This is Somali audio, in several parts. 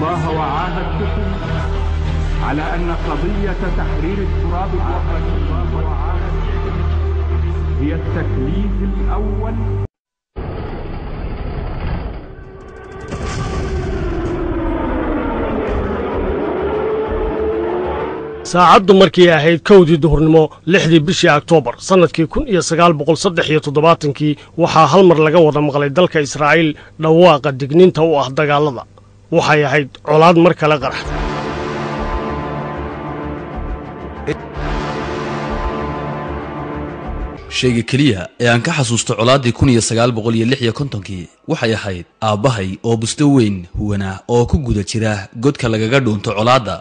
الله وعاهدتكم على أن قضية تحرير التراب الوطني هي التكليف الأول. Saacaddu markii ahayd 1dii duhurnimo, 6dii bishii Oktoobar sannadkii 1973kii, waxaa hal mar laga wada maqlay dalka Israa'iil dhawaaqa digniinta u ah dagaallada. Waxay ahayd colaad mar kale qaraxday. Shayga keliya ee aan ka xasuusto colaaddii 1956kii waxay ahayd aabbahay oo busto weyn huwanaa oo ku guda jira godka lagaga dhuunto colaadda.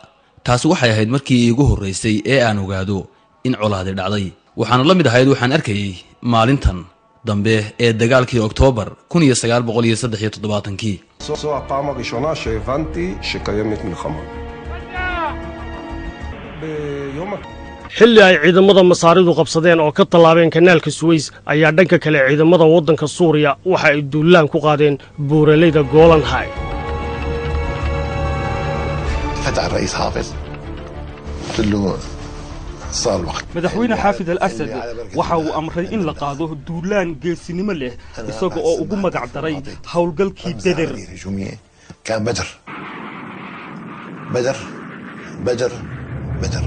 Taasi waxay ahayd markii iigu horraysay ee aan ogaado in colaadi dhacday, waxaana la mid ahayd waxaan arkayay maalintan dambe ee dagaalkii Oktoobar 1973kii. זו הפעם הראשונה שהבנתי שקיימת מלחמה. ביום Xilli ay ciidamada Masaaridu qabsadeen oo ka tallaabeen kanaalka Suweys ayaa dhanka kale ciidamada waddanka Suuriya waxa ay duulaan ku qaadeen buuraleyda Golan Heights. فتح الرئيس حافظ، قلت له صار الوقت. Madaxweyne Xaafid al Asad waxa uu amray in la qaado duulaan geesinimo leh, isaga oo ugu magac daray howlgalkii Beder. هجومية كان بدر بدر بدر بدر.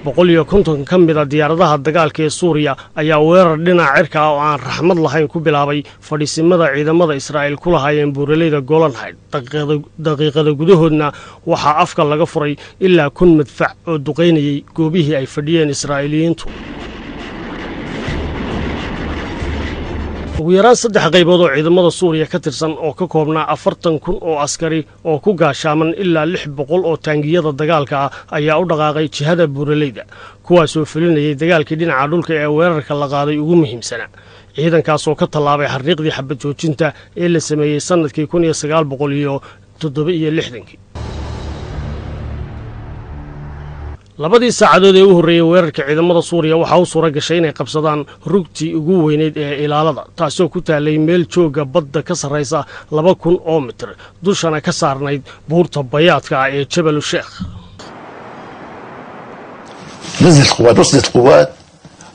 150 ka mid a diyaaradaha dagaalka ee Suuriya ayaa weerar dhinaca cirka ah oo aan raxmad lahayn ku bilaabay fadhiisimada ciidamada Israa'iil ku lahaayeen buuraleyda Golan Heights. Daqiiqada gudahoodna waxaa afka laga furay ilaa 1000 madfac oo duqaynayay goobihii ay fadhiyeen Israa'iiliyiintu. Ugu yaraan saddex qaybood oo ciidamada Suuriya ka tirsan oo ka koobnaa 40,000 oo askari oo ku gaashaaman ilaa 600 oo taangiyada dagaalka ah ayaa u dhaqaaqay jihada buuraleyda, kuwaasoo fulinayay dagaalkii dhinaca dhulka ee weerarka la qaaday ugu muhiimsanaa, ciidankaasoo ka tallaabay xariiqdii xabad joojinta ee la sameeyey sannadkii 1967kii. Labadii saacadood ee u horreeyey weerarka ciidamada Suuriya waxaa u suura gashay inay qabsadaan rugtii ugu weyneyd ee ilaalada, taasoo ku taalay meel joogga badda ka sarraysa 2000 oo mitir, dushana ka saarnayd buurta bayaadka ah ee Jabalu Sheekh. نزلت قوات، وصلت قوات،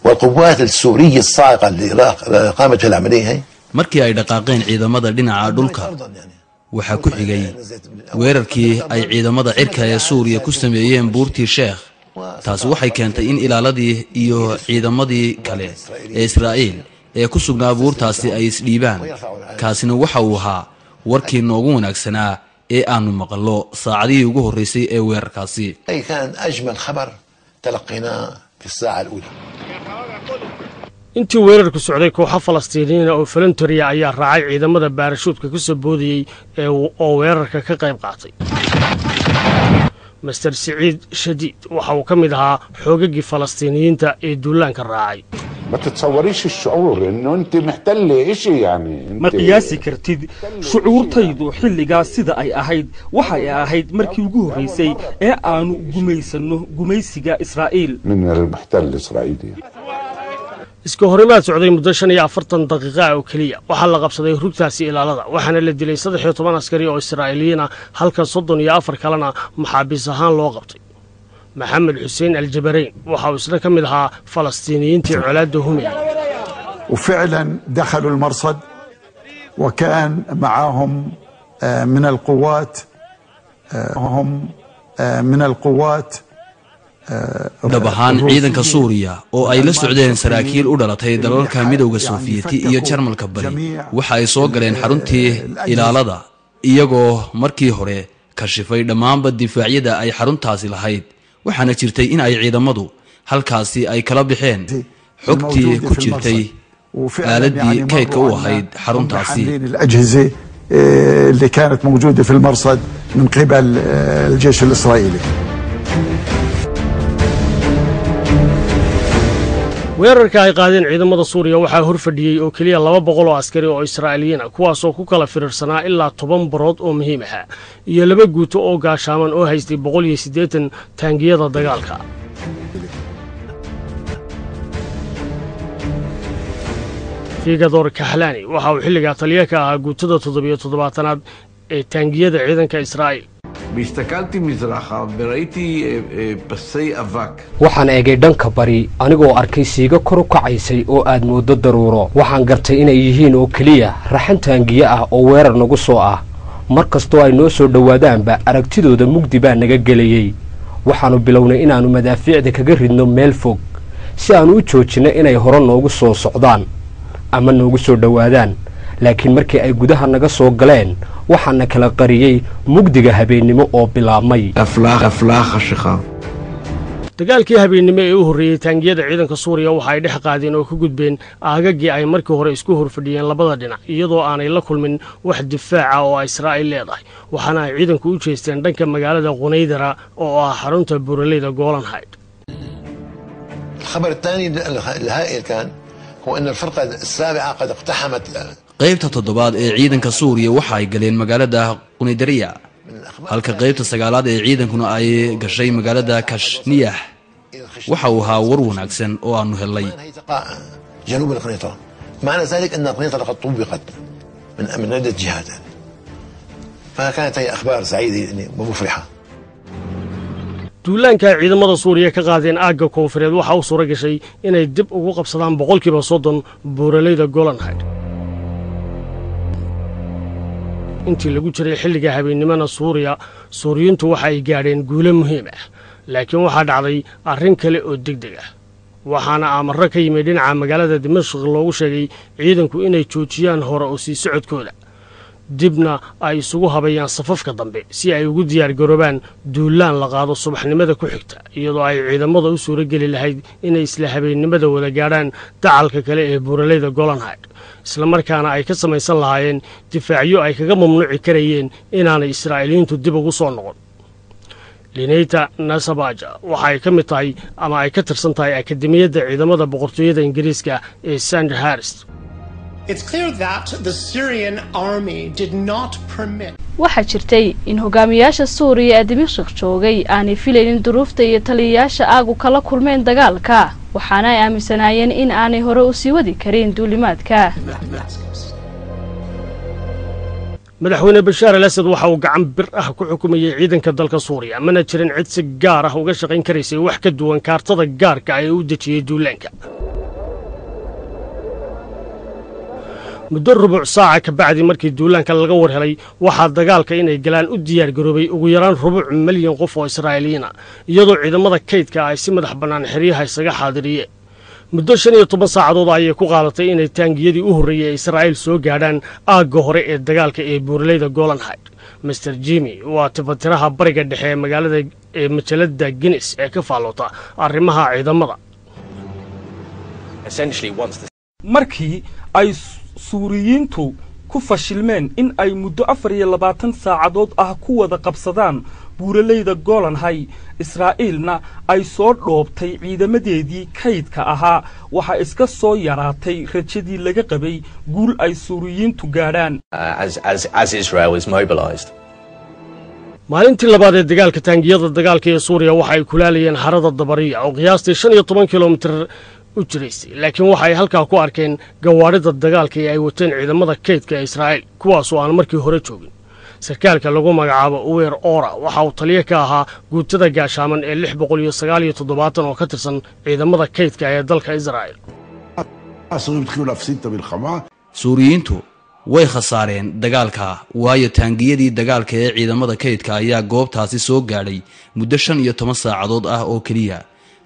والقوات السورية الصاعقة اللي قامت في العملية هي. Markii ay dhaqaaqeen ciidamada dhinaca dhulka, waxaa ku xigay weerarkii ay ciidamada cirka ee Suuriya ku sameeyeen buurtii Sheekh. Taasi waxay keentay in ilaaladii iyo ciidamadii kale ee Israa'iil ee ku sugnaa buurtaasi ay isdhiibaan. Kaasina waxa uu ahaa warkii noogu wanaagsanaa ee aanu maqallo saacadihii ugu horraysay ee weerarkaasi. أي كان أجمل خبر تلقيناه في الساعة الأولى. Intii weerarku socday, kooxo Falastiiniyiina oo volunteer ah ayaa raacay ciidamada baarashuudka ka soo boodayey ee oo weerarka ka qayb qaatay. Master Siciid Shadiid waxa uu ka mid ahaa xoogagii Falastiiniyiinta ee duulaanka raacay. ما تتصوريش الشعور انه انت محتله اشي يعني. Ma qiyaasi kartid shucuurtaydu xilligaas sida ay ahayd. Waxay ahayd markii ugu horraysay ee aanu gumaysanno gumaysiga Israa'iil. من المحتل الاسرائيلي. Iska horimaad socday muddo 45 daqiiqa ah oo keliya waxaa la qabsaday rugtaasi ilaalada, waxaana la dilay 13 askari oo Israa'iiliyiin ah, halka 34 kalena maxaabiis ahaan loo qabtay. Maxamed Xuseen Aljabarayn waxa uu isna ka mid ahaa Falastiiniyiintii colaadda humayay. وفعلا دخلوا المرصد وكان معهم من القوات هم من القوات Dhab ahaan ciidanka Suuriya oo ay la socdeen saraakiil u dhalatay dalalka Midowda Sofiyeeti iyo Jarmalka Bari waxa ay soo galeen xaruntii ilaalada, iyagoo markii hore kashifay dhammaanba difaacyada ay xaruntaasi lahayd. Waxaana jirtay in ay ciidamadu halkaasi ay kala baxeen xogtii ku jirtay aaladii kaydka u ahayd xaruntaasi. الأجهزة اللي كانت موجودة في المرصد من قبل الجيش الإسرائيلي. Weerarka ay qaadeen ciidamada Suuriya waxaa hor fadhiyey oo keliya 200 oo askari oo Israa'iiliyiin ah, kuwaasoo ku kala firirsanaa ilaa 10 barood oo muhiim ahaa iyo laba guuto oo gaashaaman oo haystay 180 taangiyada dagaalka. Figador Kaxlani waxa uu xilligaa taliya ka ahaa guutada 77aad ee taangiyada ciidanka Israa'iil. והסתכלתי מזרחה וראיתי פסי אבק. Waxaan eegay dhanka bari anigoo arkay siigo kor u kacaysay oo aad mooddo daruuro. Waxaan gartay inay yihiin oo keliya raxan taangiye ah oo weerar nagu soo ah. Mar kastoo ay noo soo dhowaadaanba, aragtidooda mugdi baa naga gelayey. Waxaannu bilownay inaannu madaafiicda kaga ridno meel fog si aannu u joojinno inay hore noogu soo socdaan ama noogu soo dhowaadaan, laakiin markii ay gudaha naga soo galeen, waxaana kala qariyey mugdiga habeennimo oo bilaabmay. אפלה החשיכה. Dagaalkii habeennimo ee u horreeyey, taangiyada ciidanka Suuriya waxa ay dhex qaadeen oo ka gudbeen aagaggii ay markii hore isku horfadhiyeen labada dhinac, iyadoo aanay la kulmin wax difaaca oo Israa'iil leedahay. Waxaana ay ciidanku u jeesteen dhanka magaalada Qunaydara oo ah xarunta buuraleyda Golan Heights. الخبر الثاني الهائل كان هو أن الفرقة السابعة قد اقتحمت Qaybta toddobaad ee ciidanka Suuriya waxa ay galeen magaalada Qunidariya, halka qaybta sagaalaad ee ciidankuna ay gashay magaalada Kashniyax. Waxa uu ahaa war wanaagsan oo aanu helnay. جنوب القنيطرة. معنى ذلك أن القنيطرة قد طوقت من عدة جهات يعني. فكانت هي أخبار سعيدة يعني ومفرحة. Duulaanka ay ciidamada Suuriya ka qaadeen aagga koonfureed waxaa u suura gashay inay dib ugu qabsadaan 30% buuraleyda Golan Heights. Intii lagu jiray xilliga habeennimona, Suuriya Suuriyiintu waxa ay gaadheen guulo muhiim ah, laakiin waxaa dhacday arrin kale oo deg deg ah. Waxaana amarro ka yimid dhinaca magaalada Dimashq loogu sheegay ciidanku inay joojiyaan hore oo sii socodkooda, dibna ay isugu habayaan safafka dambe si ay ugu diyaargaroobaan duulaan la qaado subaxnimada ku xigta, iyadoo ay ciidamada u suuro geli lahayd inay isla habeennimada wada gaadhaan dacalka kale ee buuraleyda Golan Heights, islamarkaana ay ka samaysan lahaayeen difaacyo ay kaga mamnuuci karayeen inaanay Israa'iiliyiintu dib ugu soo noqon. Lineyta Nasabaja waxa ay ka mid tahay ama ay ka tirsan tahay akademiyadda ciidamada boqortooyada Ingiriiska ee Sandhurst. It's clear that the Syrian army did not permit Waxaa jirtay in hogaamiyaasha Suuriya ee Dimashik joogay aanay filaynin duruufta iyo taliyayaasha aagu kala kulmeen dagaalka, waxaana ay aaminsanaayeen in aanay hore u sii wadi karin duulimaadka. Madaxweyne Bashaar al Asad waxa uu gacan bir ah ku xukumayey ciidanka dalka Suuriya, mana jirin cid si gaar ah uga shaqayn karaysay wax ka duwan kaartada gaarka ah ee u dejiyey duulaanka. Muddo rubuc saaca ka bacdi markii duulaanka laga war helay, waxaa dagaalka inay galaan u diyaargaroobay ugu yaraan rubuc milyan qof oo Israa'iiliyiin ah, iyadoo ciidamada kaydka ay si madax bannaan xeryaha isaga xaadiriyeen. Muddo 15 saacadood ayay ku qaadatay inay taangiyadii u horreeyey ee Israa'iil soo gaadhaan aagga hore ee dagaalka ee buuraleyda Golan Heights. Mister Jimmy waa tifatiraha bariga dhexe ee magaalada ee majalada Guinness ee ka faalloota arrimaha ciidamada. Markii ay Suuriyiintu ku fashilmeen in ay muddo 24 saacadood ah ku wada qabsadaan buuraleyda Golan Heights, Israa'iilna ay soo dhoobtay ciidamadeedii kaydka ahaa, waxaa iska soo yaraatay rajadii laga qabay guul ay Suuriyiintu gaadhaan. Maalintii labaad ee dagaalka, taangiyada dagaalka ee Suuriya waxa ay kulaalayeen harada Dabariya oo qiyaastii 15 kilomitir u jiraysay, laakiin waxa ay halkaa ku arkeen gawaadhida dagaalka ee ay wateen ciidamada kaydka ee Israa'iil, kuwaasoo aan markii hore joogin. Sarkaalka lagu magacaabo Uwer Ora waxa uu taliyo ka ahaa guutada gaashaaman ee 679 oo ka tirsan ciidamada kaydka ee dalka Israa'iil. Suuriyiintu way khasaareen dagaalka, waayo taangiyadii dagaalka ee ciidamada kaydka ayaa goobtaasi soo gaadhay muddo 15 saacadood ah oo keliya,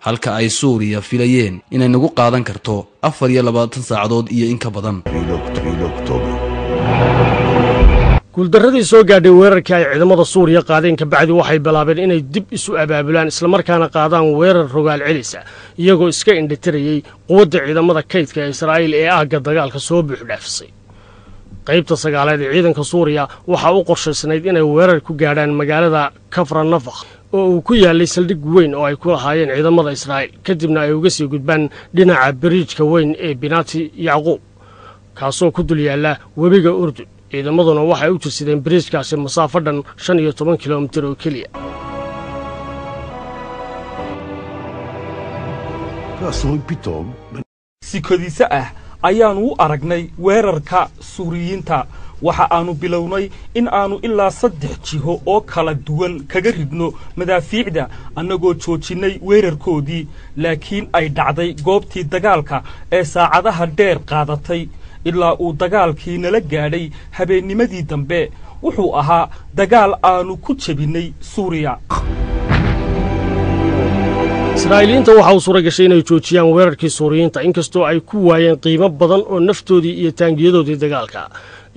halka ay Suuriya filayeen inay nagu qaadan karto 24 saacadood iyo in ka badan. Guuldarradii soo gaadhay weerarkii ay ciidamada Suuriya qaadeen kabacdi, waxay bilaabeen inay dib isu abaabulaan, islamarkaana qaadaan weerar rogaal celisa, iyagoo iska indhatirayey quwadda ciidamada kaydka ee Israa'iil ee aagga dagaalka soo buuxdhaafisay. Qaybta sagaaleed ee ciidanka Suuriya waxaa u qorshaysnayd inay weerar ku gaadhaan magaalada Kafra Nafakh oo uu ku yaalay saldhig weyn oo ay ku lahaayeen ciidamada Israa'iil, kadibna ay uga sii gudbaan dhinaca biriijka weyn ee Binati Yacquub, kaasoo ku dul yaalla webiga Urdun. Ciidamaduna waxay u jirsadeen biriijkaasi masaafo dhan 15 kilomitir oo keliya. Sikodiise ah ayaannu u aragnay weerarka Suuriyiinta. Waxa aanu bilownay in aanu ilaa 3 jiho oo kala duwan kaga ridno madaafiicda, annagoo joojinnay weerarkoodii, laakiin ay dhacday goobtii dagaalka ee saacadaha dheer qaadatay ilaa uu dagaalkii nala gaadhay habeennimadii dambe. Wuxuu ahaa dagaal aanu ku jebinnay Suuriya. Israa'iiliyiinta waxa uu suura gashay inay joojiyaan weerarkii Suuriyiinta, inkastoo ay ku waayeen qiimo badan oo naftoodii iyo taangiyadoodii dagaalka,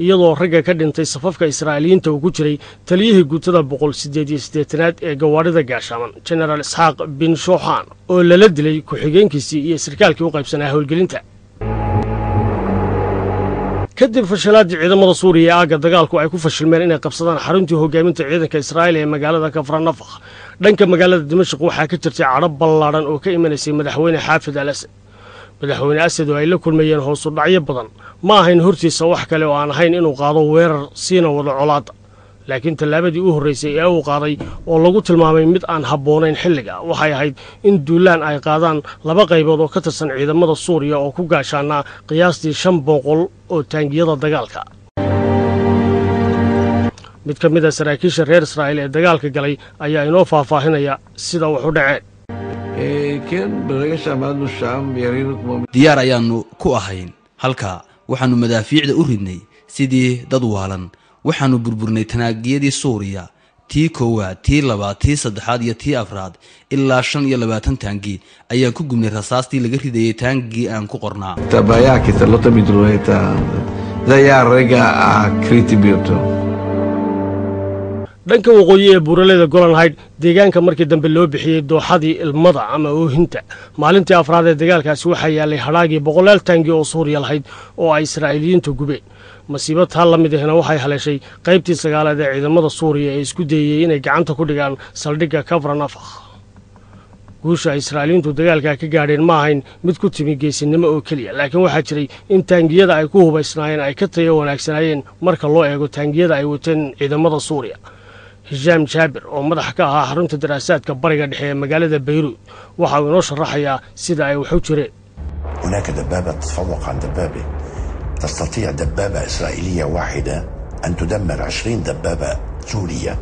iyadoo ragga ka dhintay safafka Israa'iiliyiinta uu ku jiray taliyihii guutada 188aad ee gawaadhida gaashaaman, Jenaraal Isxaaq bin Shooxaan, oo lala dilay ku-xigeenkiisii iyo sarkaalkii u qaybsanaa howlgelinta. Kadib fashilaaddii ciidamada Suuriya ee aagga dagaalku ay ku fashilmeen inay qabsadaan xaruntii hogaaminta ciidanka Israa'iil ee magaalada Kafranafakh, dhanka magaalada Dimashq waxaa ka jirtay cadho ballaadhan oo ka imanaysay madaxweyne Xaafid al Asad. Madaxweyne Asad oo ay la kulmayeen hoosu dhacyo badan, ma ahayn hortiisa wax kale oo aan ahayn inuu qaado weerar siina wado colaadda. Laakiin tallaabadii u horraysay ee uu qaaday, oo lagu tilmaamay mid aan habboonayn xilliga, waxay ahayd in duulaan ay qaadaan laba qaybood oo ka tirsan ciidamada Suuriya oo ku gaashaanaa qiyaastii 500 oo taangiyada dagaalka. Mid ka mid a saraakiisha reer Israa'iil ee dagaalka galay ayaa inoo faahfaahinaya sida wax u dhaceen. Diyaar ayaannu ku ahayn halkaa. Waxaannu madaafiicda u ridnay sidii dad waalan. Waxaannu burburnay tanaagiyadii Suuriya, tii koowaad, tii labaad, tii saddexaad iyo tii afraad. Ilaa 25 taangi ayaan ku gubnay rasaastii laga ridayay taangigii aan ku qornaa. Dhanka waqooyi ee buuraleyda Golanhayd, deegaanka markii dambe loo bixiyey dooxadii ilmada ama oohinta, maalintii afraad ee dagaalkaasi waxaa yaallay hadhaagii boqolaal taangi oo Suuriya lahayd oo ay Israa'iiliyiintu gubeen. Masiibo taa la mid ahna waxay haleeshay qaybtii sagaalaad ee ciidamada Suuriya ee isku dayeyey inay gacanta ku dhigaan saldhigga Kafranafakh. Guusha ay Israa'iiliyiintu dagaalkaa ka gaadheen ma ahayn mid ku timi geesinimo oo keliya, laakiin waxaa jiray in taangiyada ay ku hubaysnaayeen ay ka tayo wanaagsanaayeen marka loo eego taangiyada ay wateen ciidamada Suuriya. Hishaam Jaabir oo madax ka ahaa xarunta daraasaadka Bariga Dhexe ee magaalada Bayruud waxa uu inoo sharaxayaa sida ay wax u jireen. هناك دبابة تتفوق عن دبابة، تستطيع دبابة إسرائيلية واحدة أن تدمر 20 دبابة سورية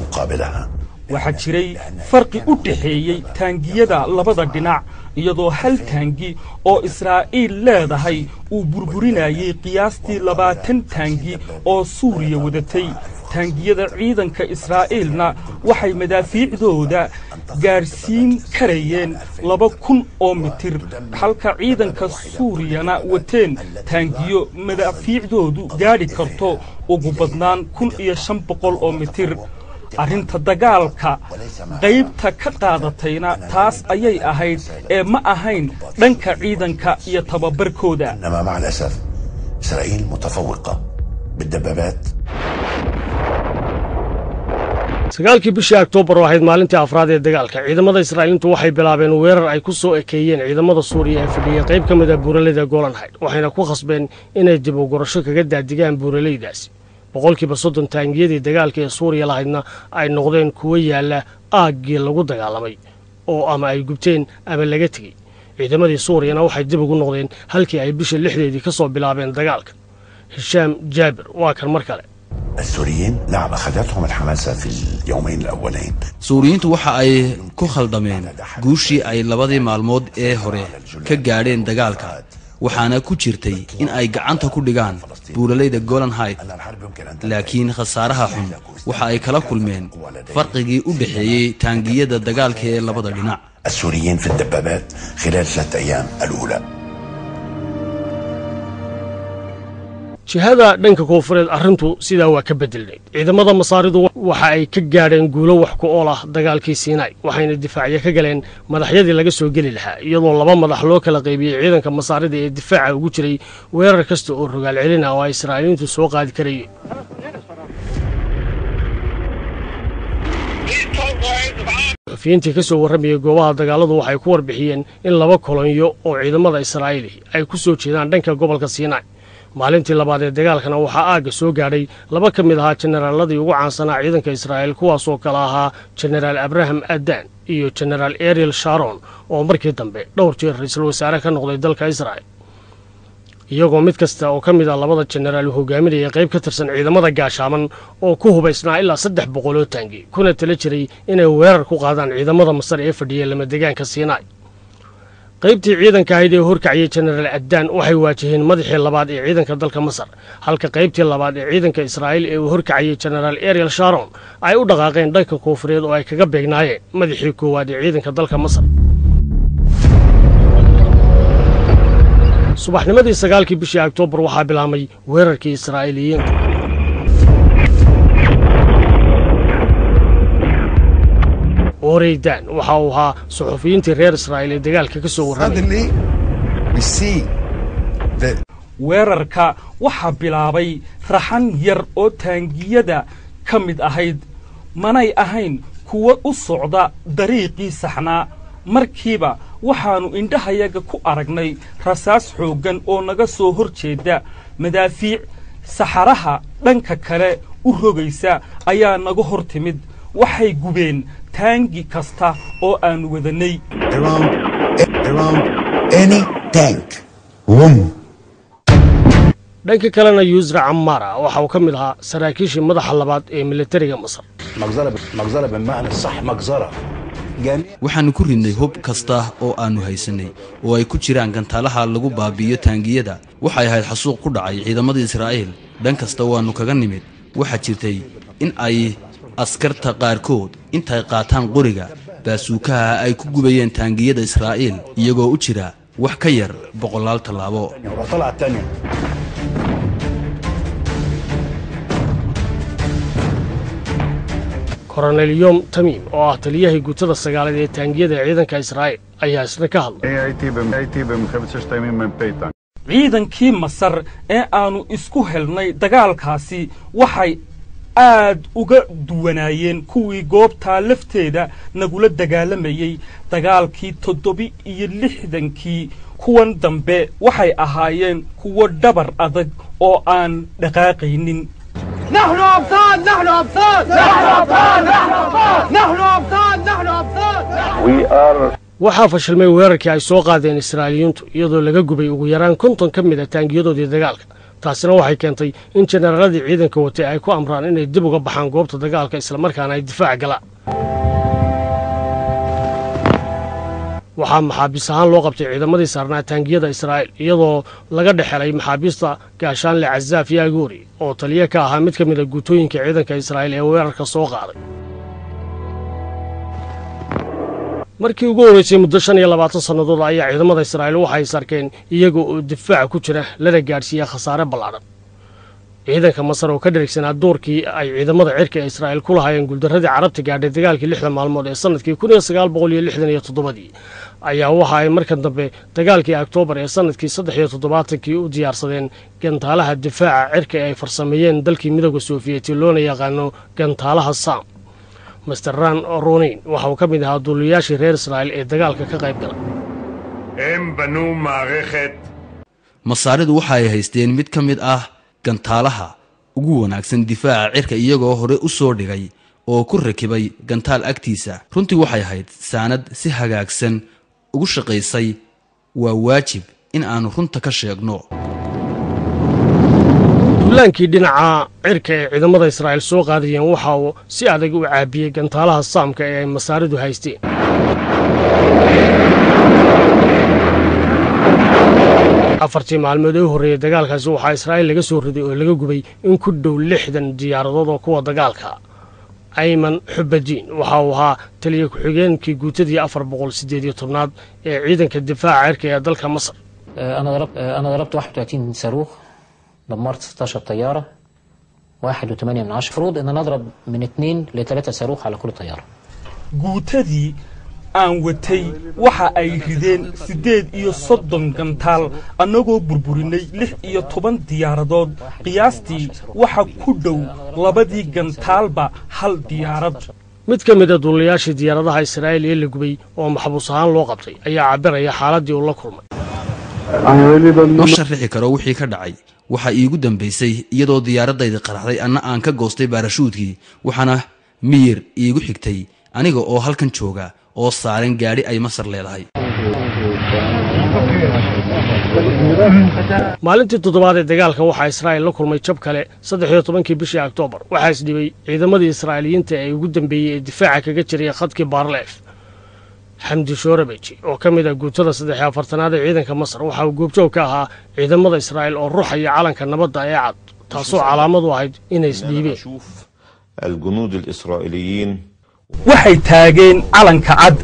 مقابلها. Waxaa jiray farqi u dhexeeyey taangiyada labada dhinac, iyadoo hal taangi oo Israa'iil leedahay uu burburinayey qiyaastii 20 taangi oo Suuriya wadatay. Taangiyada ciidanka Israa'iilna waxay madaafiicdooda gaadhsiin karayeen 2000 oo mitir, halka ciidanka Suuriyana wateen taangiyo madaafiicdoodu gaadhi karto ugu badnaan 1500 oo mitir. Arrinta dagaalka qaybta ka qaadatayna taas ayay ahayd ee ma ahayn dhanka ciidanka iyo tababarkooda. إنما مع الأسف إسرائيل متفوقة بالدبابات. 9kii bishii Oktoobar oo ahayd maalintii afraad ee dagaalka, ciidamada Israa'iiliintu waxay bilaabeen weerar ay ku soo ekeeyeen ciidamada Suuriya ee fadhiyey qayb ka mid a buuraleyda Golanhayd, waxayna ku khasbeen inay dib u gurasho kaga daadigaan buuraleydaasi. 30% taangiyadii dagaalka ee Suuriya lahaydna ay noqdeen kuwo yaalla aaggii lagu dagaalamay oo ama ay gubteen ama laga tegey. Ciidamadii Suuriyana waxay dib ugu noqdeen halkii ay bisha 6deedii ka soo bilaabeen dagaalka. Hishaam Jaabir waa kan mar kale. السوريين نعم أخذتهم الحماسة في اليومين الأولين. Suuriyiintu waxa ay ku khaldameen guushii ay labadii maalmood ee hore ka gaadheen dagaalka, waxaana ku jirtay in ay gacanta ku dhigaan buuraleyda Golanhayd, laakiin khasaaraha xun waxa ay kala kulmeen farqigii u dhexeeyey taangiyada dagaalka ee labada dhinac. السوريين في الدبابات خلال 3 أيام الأولى. Jihada dhanka koonfureed arrintu sidaa waa ka bedelnayd. Ciidamada Masaaridu waxa ay ka gaadheen guulo wax ku ool ah dagaalkii Siinaai, waxayna difaacyo ka galeen madaxyadii laga soo geli lahaa, iyadoo laba madax loo kala qaybiyey ciidanka Masaarida ee difaaca ugu jiray weerar kasta oo rogaal celina oo ay Israa'iiliintu soo qaadi karayeen. Xufiyiintii ka soo warramayay goobaha dagaaladu waxay ku warbixiyeen in laba kolonyo oo ciidamada Israa'iili ay ku soo jeedaan dhanka gobolka Siinaai. Maalintii labaad ee dagaalkana waxaa aagga soo gaadhay laba ka mid ahaa jenaraaladii ugu caansanaa ciidanka Israa'iil, kuwaasoo kala ahaa Jenaraal Abraham Adan iyo Jenaraal Ariel Sharon, oo markii dambe dhowr jeer ra-iisul wasaare ka noqday dalka Israa'il. Iyagoo mid kasta oo ka mid ah labada jenaraal uu hogaaminayay qayb ka tirsan ciidamada gaashaaman oo ku hubaysnaa ilaa 300 oo taangi, kuna tala jiray inay weerar ku qaadaan ciidamada Masar ee fadhiyay lamadegaanka Siinaai. Qaybtii ciidanka ahayd ee horkaciyey Jenaraal Addaan waxay waajaheen madaxii labaad ee ciidanka dalka Masar, halka qaybtii labaad ee ciidanka Israa'iil ee uu horkacayey Jenaraal Ariel Sharon ay u dhaqaaqeen dhanka koonfureed oo ay kaga beegnaayeen madaxii koowaad ee ciidanka dalka Masar. Subaxnimadii 9-kii bishii Oktoobar waxaa bilaabmay weerarkii Israa'iiliyiinta. Oreydan waxa uu ahaa suxufiyiintii reer Israa'iil ee dagaalka ka soo warramay. Weerarka waxaa bilaabay raxan yar oo taangiyada ka mid ahayd. Manay ahayn kuwo u socda dariiqii saxnaa. Markiiba waxaannu indhahayaga ku aragnay rasaas xooggan oo naga soo hor jeeda. Madaafiic saxaraha dhanka kale u rogaysa ayaa naga hor timid. Waxay gubeen taangi kasta oo aannu wadannay. Dhanka kalena, Yusra Camara waxa uu ka mid ahaa saraakiishii madaxa labaad ee militariga Masar. Waxaannu ku ridnay hub kasta oo aannu haysanay, oo ay ku jiraan gantaalaha lagu baabi'iyo taangiyada. Waxay ahayd xasuuq ku dhacay ciidamadii Israa'iil. Dhan kasta waannu kaga nimid. Waxaa jirtay in ay askarta qaarkood intay qaataan qoriga baasuukaha ay ku gubayeen taangiyada Israa'iil iyagoo u jira wax ka yar boqolaal tallaabo. Koronel Yom Tamiim oo ah taliyahii guutada sagaalaad ee taangiyada ciidanka Israa'iil ayaa isna ka hadlay. Ciidankii Masar ee aannu isku helnay dagaalkaasi waxay aad uga duwanaayeen kuwii goobtaa lafteeda nagula dagaalamayey dagaalkii 67-kii. Kuwan dambe waxay ahaayeen kuwo dhabar adag oo aan dhaqaaqaynin. نحن أبطال، نحن أبطال، نحن أبطال، نحن أبطال، نحن أبطال. Waxaa fashilmay weerarkii ay soo qaadeen Israa'iiliyiintu, iyadoo laga gubay ugu yaraan 50 ka mid ah taangiyadoodii dagaalka. Taasina waxay keentay in jenaraaladii ciidanka watay ay ku amraan inay dib uga baxaan goobta dagaalka, islamarkaana ay difaac galaan. Waxaa maxaabiis ahaan loo qabtay ciidamadii saarnaa taangiyada Israa'iil, iyadoo laga dhex helay maxaabiista gaashaanle Cazaaf Yaagoori oo taliye ka ahaa mid ka mid ah guutooyinka ciidanka Israa'iil ee weerarka soo qaaday. Markii ugu horreysay muddo 25 sannadood ayaa ciidamada Israa'iil waxay is arkeen iyaga oo difaaca ku jira, lana gaadhsiiya khasaare ballaadhan. Ciidanka Masar oo ka dherigsanaa doorkii ay ciidamada cirka ee Israa'iil ku lahaayeen guuldarradii Carabta gaadhay dagaalkii 6-da maalmood ee sanadkii 1967-dii ayaa waxa ay markan dambe dagaalkii Oktoobar ee sanadkii 73-kii u diyaarsadeen gantaalaha difaaca cirka ee ay farsameeyeen dalkii Midowda Sofiyeeti, loona yaqaano gantaalaha SAM. Master Ran Ronin waxa uu ka mid ahaa duuliyaashii reer Israa'iil ee dagaalka ka qayb galay. Masaaridu waxa ay haysteen mid ka mid ah gantaalaha ugu wanaagsan difaaca cirka, iyagoo hore u soo dhigay oo ku rakibay gantaal agtiisa. Runtii waxay ahayd saanad si hagaagsan ugu shaqaysay. Waa waajib in aannu runta ka sheegno. Duulaankii dhinaca cirka ee ciidamada Israa'iil soo qaadayeen waxa uu si adag u caabiyey gantaalaha saamka ee ay Masaaridu haysteen. Afartii maalmood ee u horreeyey dagaalkaasi waxaa Israa'iil laga soo riday oo laga gubay in ku dhow 60 diyaaradood oo kuwa dagaalka. Ayman Xubadiin waxa uu ahaa taliye ku-xigeenkii guutadii 418-aad ee ciidanka difaaca cirka ee dalka Masar. أنا ضربت 31 صاروخ، دمرت 16 طيارة، 1.8 من عشرة. المفروض إن أنا أضرب من 2 ل 3 صاروخ على كل طيارة. Guutadii aan watay waxa ay rideen 38 gantaal, annagoo burburinay 16 diyaaradood. Qiyaastii waxa ku dhow labadii gantaalba hal diyaarad. Mid ka mid ah duuliyaashii diyaaradaha Israa'iil ee la gubay oo maxbuus ahaan loo qabtay ayaa cabiraya xaaladdii uu la kulmay. Ma sharixi karo wixii ka dhacay. Waxaa iigu dambaysay iyadoo diyaaradaydi qaraxday, anna aan ka goostay baarashuudkii. Waxaana miyir iigu xigtay aniga oo halkan jooga oo saaran gaadhi ay Masar leedahay. Maalintii toddobaad ee dagaalka waxaa Israa'iil la kulmay jab kale. 13-kii bishii Oktoobar waxaa isdhibay ciidamadii Israa'iiliyiinta ee ugu dambeeyey ee difaaca kaga jiray khadkii Baarleef. Xamdi Shoorabeji oo ka mid ah guutada 43aad ee ciidanka Masar waxa uu goobjoog ka ahaa ciidamada Israa'iil oo ruxaya calanka nabadda ee cad, taasoo calaamad u ahayd inay isdhiibeen. الجنود الإسرائيليين Waxay taageen calanka cad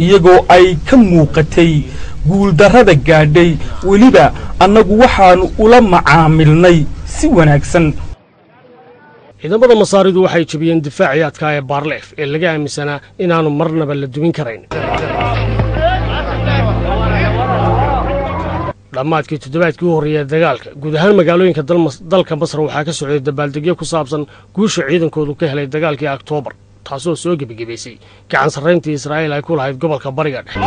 iyagoo ay ka muuqatay guuldarrada gaadhay. Weliba annagu waxaannu ula macaamilnay si wanaagsan. Ciidamada Masaaridu waxay jebiyeen difaacii adkaa ee Baarleef ee laga aaminsanaa inaannu marnaba la dumin karayn. Dhammaadkii toddobaadkii u horreeyay dagaalka, guud ahaan magaalooyinka dalka Masar waxaa ka socday dabaaldegyo ku saabsan guusha ciidankoodu ka helay dagaalkii Oktoobar, taasoo soo gebagebaysay gacan sarrayntii Israa'iil ay ku lahayd gobolka Bariga Dhexe.